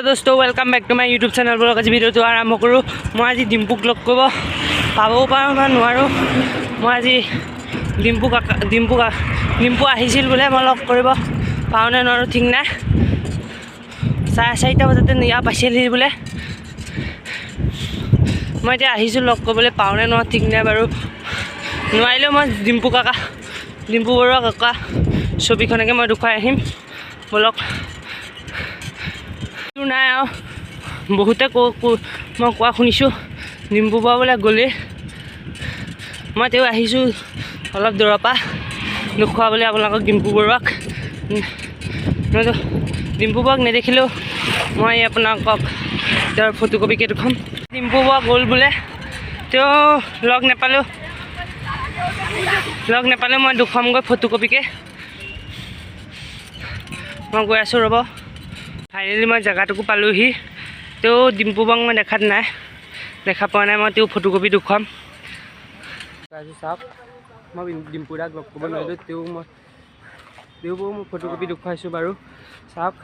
দোস্ত, welcome back to my YouTube channel। বলক, আজি ভিডিঅ'টো আৰম্ভ কৰোঁ। মই আজি ডিম্পুক লগ কৰিব পাবও পাৰোঁ বা নোৱাৰোঁ। মই আজি ডিম্পু কাকা, ডিম্পু আহিছিল বোলে। মই লগ কৰিব পাৰোঁ নে নোৱাৰোঁ ঠিক নাই। 4:30 বজাতে ইয়াৰ পাইছিলহি বোলে। মই এতিয়া আহিছোঁ লগ কৰিবলৈ, পাৰোঁ নে নোৱাৰোঁ ঠিক নাই বাৰু। নোৱাৰিলেও মই ডিম্পু কাকা, ডিম্পু বৰুৱা কাকা ছবিখনকে মই দেখুৱাই আহিম। ব'লক। নাই আৰু বহুতে মই কোৱা শুনিছোঁ, ডিম্পু বৰুৱা বোলে গ'লেই। মই তেওঁ আহিছোঁ অলপ দূৰৰ পৰা দেখুৱাবলৈ আপোনালোকক ডিম্পু বৰুৱাক। নহয়তো ডিম্পু বৰুৱাক নেদেখিলেও মই আপোনালোকক তেওঁৰ ফটোকপি কেইখন। ডিম্পু বৰুৱা গ'ল বোলে। তেওঁ লগ নাপালেও, লগ নাপালেও মই দেখুৱামগৈ ফটোকপিকে। মই গৈ আছোঁ, ৰ'ব। ফাইনেলি মই জেগাটোকো পালোহি। তেওঁ ডিম্পু বৰুৱাক মই দেখাত নাই, দেখা পোৱা নাই। মই তেওঁ ফটোকপি দেখুৱাম আছোঁ, চাওক। মই ডিম্পু দাক লগ কৰিব নোৱাৰিলোঁ, তেওঁ মই ফটোকপি দেখুৱাইছোঁ বাৰু, চাওক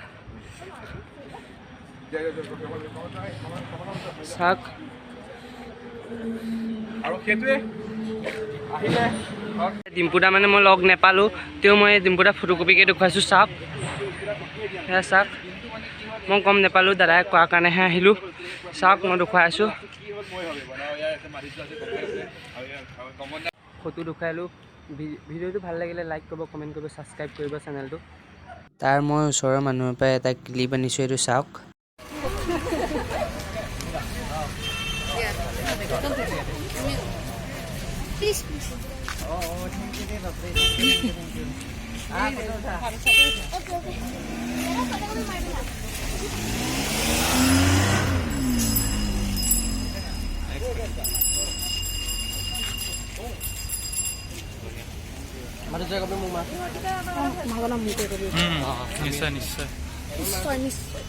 চাওক। আৰু সেইটোৱে আহিলে। ডিম্পু দা মানে মই লগ নাপালোঁ, তেওঁ মই ডিম্পু দা ফটোকপিকে দেখুৱাইছোঁ, চাওক, সেয়া চাওক। মই গম নাপালোঁ, দাদাই কোৱাৰ কাৰণেহে আহিলোঁ। চাওক, মই দেখুৱাই আছোঁ। কি হ'ল মই ভাবিব ন, ইয়াৰ আছে, মাটিটো আছে, গম পাইছে আৰু ইয়াৰ গমন। ফটো দেখুৱালোঁ। ভিডিঅ'টো ভাল লাগিলে লাইক কৰিব, কমেণ্ট কৰিব, ছাবস্ক্ৰাইব কৰিব চেনেলটো। তাৰ মই ওচৰৰ মানুহৰ পৰা এটা ক্লিপ আনিছোঁ, এইটো চাওক। Please, please. Okay, okay. দাদা, ফটো মাৰিবি। নিশ্চয় নিশ্চয়। নিশ্চয় নিশ্চয়।